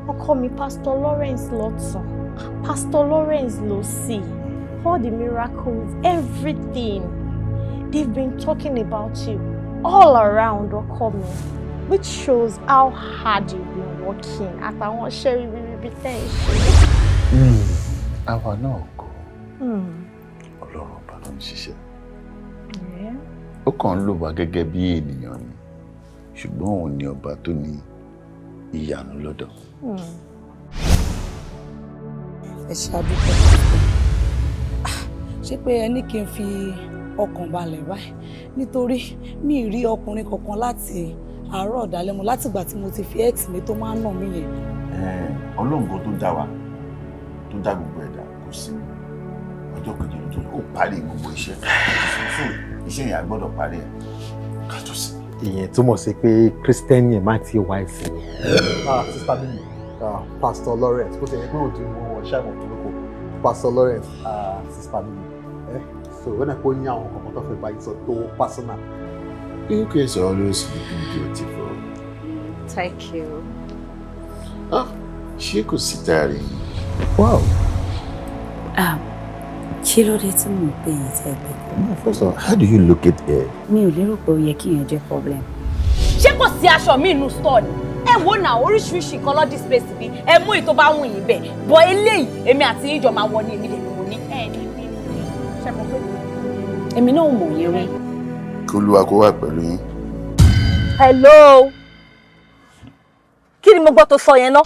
Ọkọ mi, Pastor Lawrence lọ́tún, Pastor Lawrence lósì, all the miracles, everything. They've been talking about you all around, ọkọ mi, which shows how hard you've been working àtàwọn iṣẹ́ ribiribi tẹ́ ẹ ṣe. Àwa náà kọ́, Ọlọ́run ọba ló ń ṣiṣẹ́. Ó kàn ń lò wá gẹ́gẹ́ bí ènìyàn ni, ṣùgbọ́n òun ni ọba tó ní ìyanu lọ́dọ̀. Ẹ ṣe, àdúpẹ́, pásítọ̀. Ṣé pé ẹ ní kí n fi ọkàn balẹ̀ báyìí, nítorí mi ì rí ọkùnrin kankan láti àárọ̀ ọ̀dàlẹ́mu, látìgbà tí mo ti fi ex mi tó máa ń nà mí yẹn. Ọlọ́run kan tó dá wa, tó dá gbogbo ẹ̀dá, kò sí mi. Ọjọ́ kejì ló tó ó parí gbogbo iṣẹ́, so iṣẹ́ yẹn a gbọ́dọ̀ parí ẹ̀ ká tó sí. Ìyẹn túmọ̀ sí pé Kristẹni ẹ̀ má ti wá ìsìn. Ah, Sister Mimi, Pastor Lawrence, bó ti yẹ pé òdi wọn ṣàmọ̀ tó lóko. Pastor Lawrence, Sister Mimi, so when I kó ní àwọn kankan tó fẹ́ bá yín sọ tó personal. You guys are always looking beautiful. Thank you. Ah, ṣé kò sí dáre? Wow. Kí ló dé tí mò ń pè yín tẹ́ gbé kọ́? No, first of all, how do you look at it? Mi ò lérò pé ó yẹ kí yẹn jẹ́ problem. Ṣé kò sí aṣọ mi inú store ni? Ẹ wo náà, oríṣiríṣi nǹkan lọ display síbi. Ẹ mú èyí tó bá wù yín bẹ́ẹ̀ bọ́. Eléyìí, èmi àti yín jọ máa wọ ní, èmi dẹ̀ ni mo ní. Ẹ ní bínú, ṣe mọ̀ pé Èmi náà mọ̀ yín rí. Kí Olúwa kó wà pẹ̀lú yín. Hello, kí ni mo gbọ́ tó sọ yẹn náà?